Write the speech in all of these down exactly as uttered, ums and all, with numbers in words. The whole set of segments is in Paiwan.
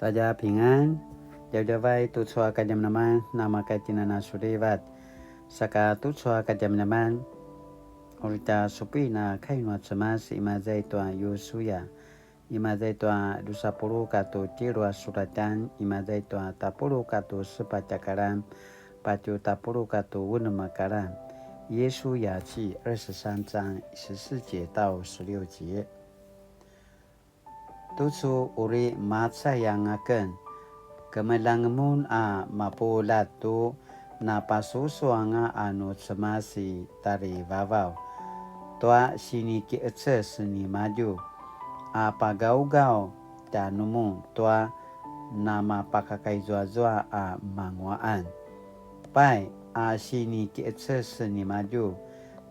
大家平安, djavadjavay tucu a kadjamadjaman, namakaitinana sulivat. Saka tucu a kadjamadjaman, uri tja supuin a kai nua Cemas, imaza i tua Yusuya, imaza i tua dusa puluq katu tjelu a sulatjan, imaza i tua tapuluq katu sepatj a kalan, patje tapuluq katu unem a kalan. 约書亞記二十三章十四節到十六節。 Tucu uri macay anga aken, kemeljang mun a mapuljat tu napasusu anga a nu Cemas i tjarivavaw, tua sinikiqeces nimadju, a pagawgaw tjanumun tua namapakakaizuazua a manguaqan. Pai a sinikiqeces nimadju,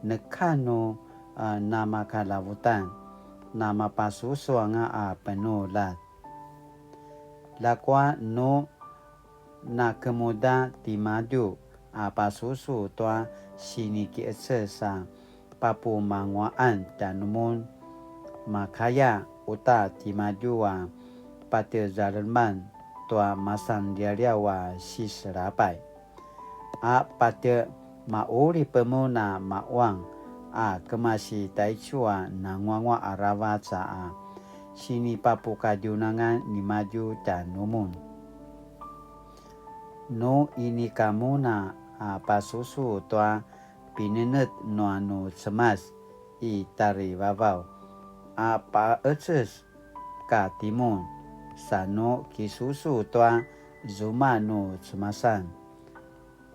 neka nu a namakalavutan, namapasusu anga a penuljat. Ljakua nu nakemuda timadju a pasusu tua sinikiqeces a papumanguaqan tjanumun, makaya uta timadju a patjezaleman tua masanliawliaw a siselapay, a patje maqulip mun a mauang a kemasi taicu a nanguanguaq aravac a sinipapukadjunangan nimadju tjanumun. Nu inika mun a pasusu tua pinenetj nua nu Cemas i tjarivavaw, a paqeces ka timun, sa nu kisusu tua zuma nu cemasan.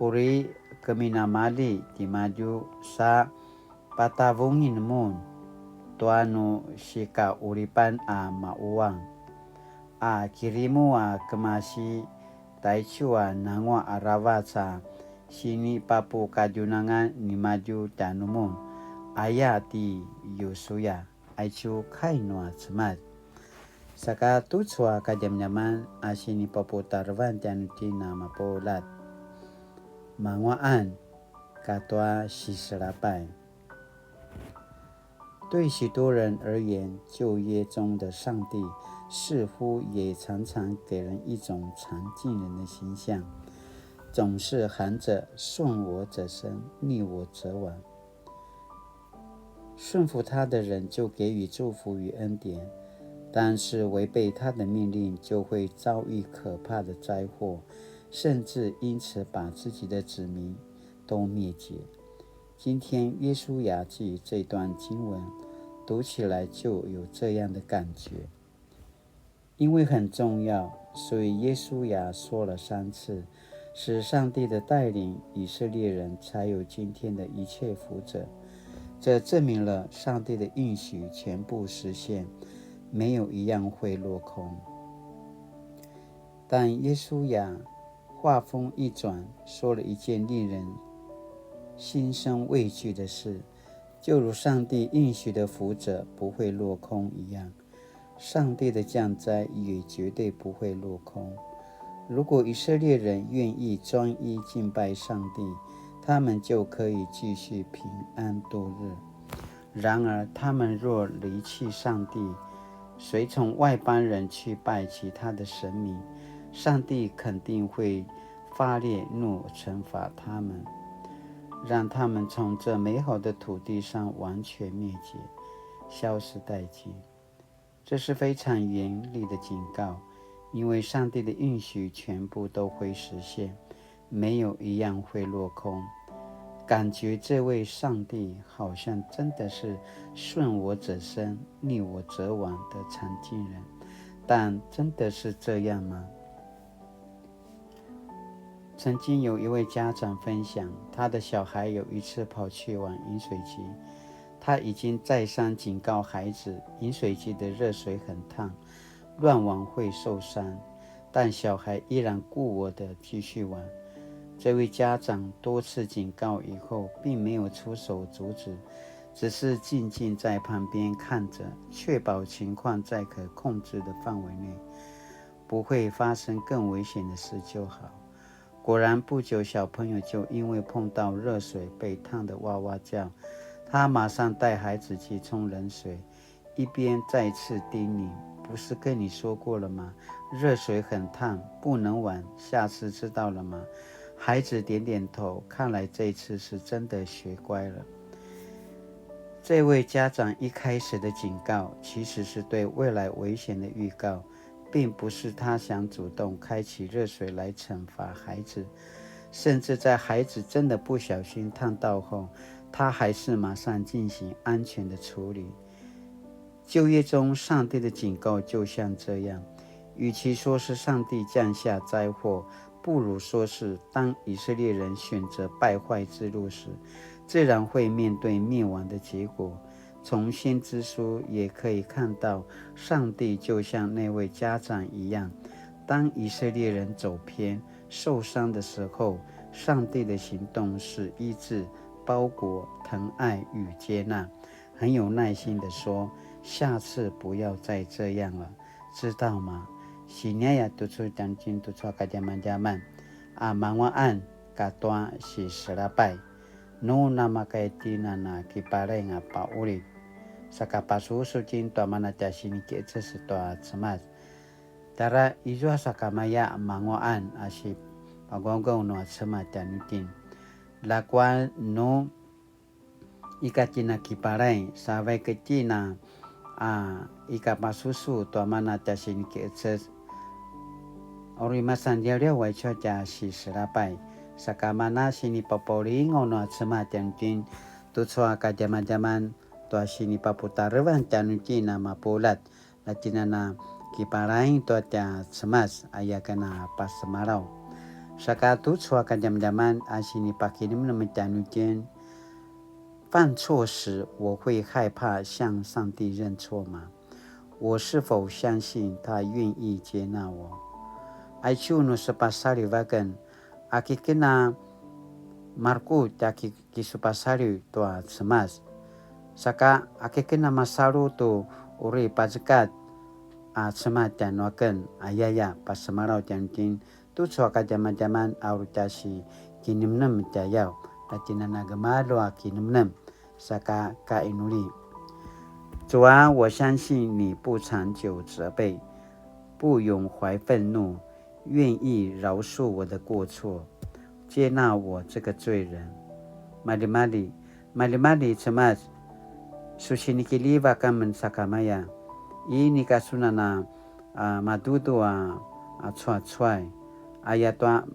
Uri keminamali timadju sa patavungin mun tua nu sikaqulipan a mauang, a kirimu a kemasi taicu a nanguaq aravac a sinipapukadjunangan nimadju tjanumun, aya ti Yusuya. Aicu kai nua Cemas. Saka tucu a kadjamadjaman a sinipaputarevan tjanuitjen a mapuljat, manguaqan katua siselapay. 对许多人而言，旧约中的上帝似乎也常常给人一种残疾人的形象，总是喊着“顺我者生，逆我者亡”。顺服他的人就给予祝福与恩典，但是违背他的命令就会遭遇可怕的灾祸，甚至因此把自己的子民都灭绝。今天约书亚记这段经文读起来就有这样的感觉。 因为很重要，所以约书亚说了三次，是上帝的带领，以色列人才有今天的一切福泽。这证明了上帝的应许全部实现，没有一样会落空。但约书亚话锋一转，说了一件令人心生畏惧的事，就如上帝应许的福泽不会落空一样， 上帝的降灾也绝对不会落空。如果以色列人愿意专一敬拜上帝，他们就可以继续平安度日。然而，他们若离弃上帝，随从外邦人去拜其他的神明，上帝肯定会发烈怒惩罚他们，让他们从这美好的土地上完全灭绝，消失殆尽。 这是非常严厉的警告，因为上帝的应许全部都会实现，没有一样会落空。感觉这位上帝好像真的是顺我者生，逆我者亡的残疾人，但真的是这样吗？ 曾经有一位家长分享，他的小孩有一次跑去玩饮水机，他已经再三警告孩子，饮水机的热水很烫，乱玩会受伤，但小孩依然故我的继续玩。这位家长多次警告以后，并没有出手阻止，只是静静在旁边看着，确保情况在可控制的范围内，不会发生更危险的事就好。 果然不久，小朋友就因为碰到热水被烫得哇哇叫。他马上带孩子去冲冷水，一边再次叮咛：不是跟你说过了吗？热水很烫，不能玩，下次知道了吗？孩子点点头，看来这一次是真的学乖了。这位家长一开始的警告，其实是对未来危险的预告，并不是他想主动开启热水来惩罚孩子，甚至在孩子真的不小心烫到后，他还是马上进行安全的处理。旧约中，上帝的警告就像这样，与其说是上帝降下灾祸，不如说是当以色列人选择败坏之路时，自然会面对灭亡的结果。从先知书也可以看到，上帝就像那位家长一样，当以色列人走偏、受伤的时候，上帝的行动是医治、包裹、疼爱与接纳。很有耐心地说：“下次不要再这样了，知道吗？” Siniaya tucu tjanuitjen tucu a kadjamadjaman a manguaqan katua siselapay. Nu namakay tjen a na kipalaing a paqulid, saka pasusu tjen tua mana tja sinikiqeces tua Cemas. Tara izua sakamaya manguaqan a sipagawgaw nua Cemas tjanuitjen. Ljakua nu ika tjen a kipalaing, sa vaik tjen a ika pasusu tua mana tja sinikiqeces. Uri masan liawliaw aicu a tja siselapay, saka mana sinipapaulingaw nua Cemas tjanuitjen tucu a kadjamadjaman tua sinipaputarevan tjanuitjen a mapuljat, la tjen a na kipalaing tua tja Cemas aya ken a pasemalaw. Saka tucu a kadjamadjaman a sinipakinemnem tjanuitjen, 犯错時我會害怕向上帝認錯嗎？我是否相信他願意接納我？Aicu nu sepasaliv aken, a ki ken a marekutj a ki-, kisupasaliv tua Cemas. Saka a ki ken a masalu tu uri pazekatj a Cemas tjanuaken, ayaya pasemalaw tjanuitjen tucu a kadjamadjaman a uri tja sikinemnem tjayaw, la tjen a na gemalju a kinemnem, saka kainuli. 主啊，我相信你不长久责备，不永怀愤怒，愿意饶恕我的过错，接纳我这个罪人。Maljimalji, maljimalji Cemas, su sinikiljivak amen sakamaya, inika sun a na, a, madudu a, a cuacuay, ayatua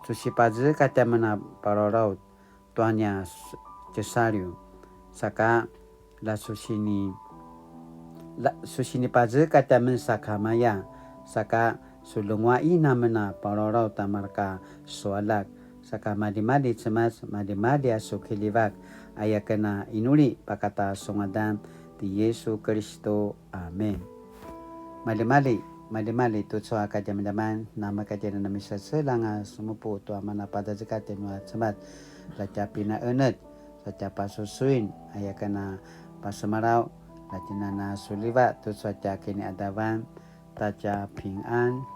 su sipazekatj amen a palalaut tua nia s-, tjesaliw, saka la su sini-, la su sinipazekatj amen sakamaya, saka su lenguaqin amen a palalaut a mareka su aljak, saka maljimalji Cemas, maljimalji a su kiljivak, aya ken a inuli pakata su ngadan ti Yesu Kiristu. Amen. Maljimalji, maljimalji tucu a kadjamadjaman, namakatjena na misaseljang a semupu tua mana pazazekatj nua Cemas, la tja pinaenetj, sa tja pasusuin, aya ken a pasemalaw, la tjen a na suliva tucu a tja kiniqadavan, ta tja pingan.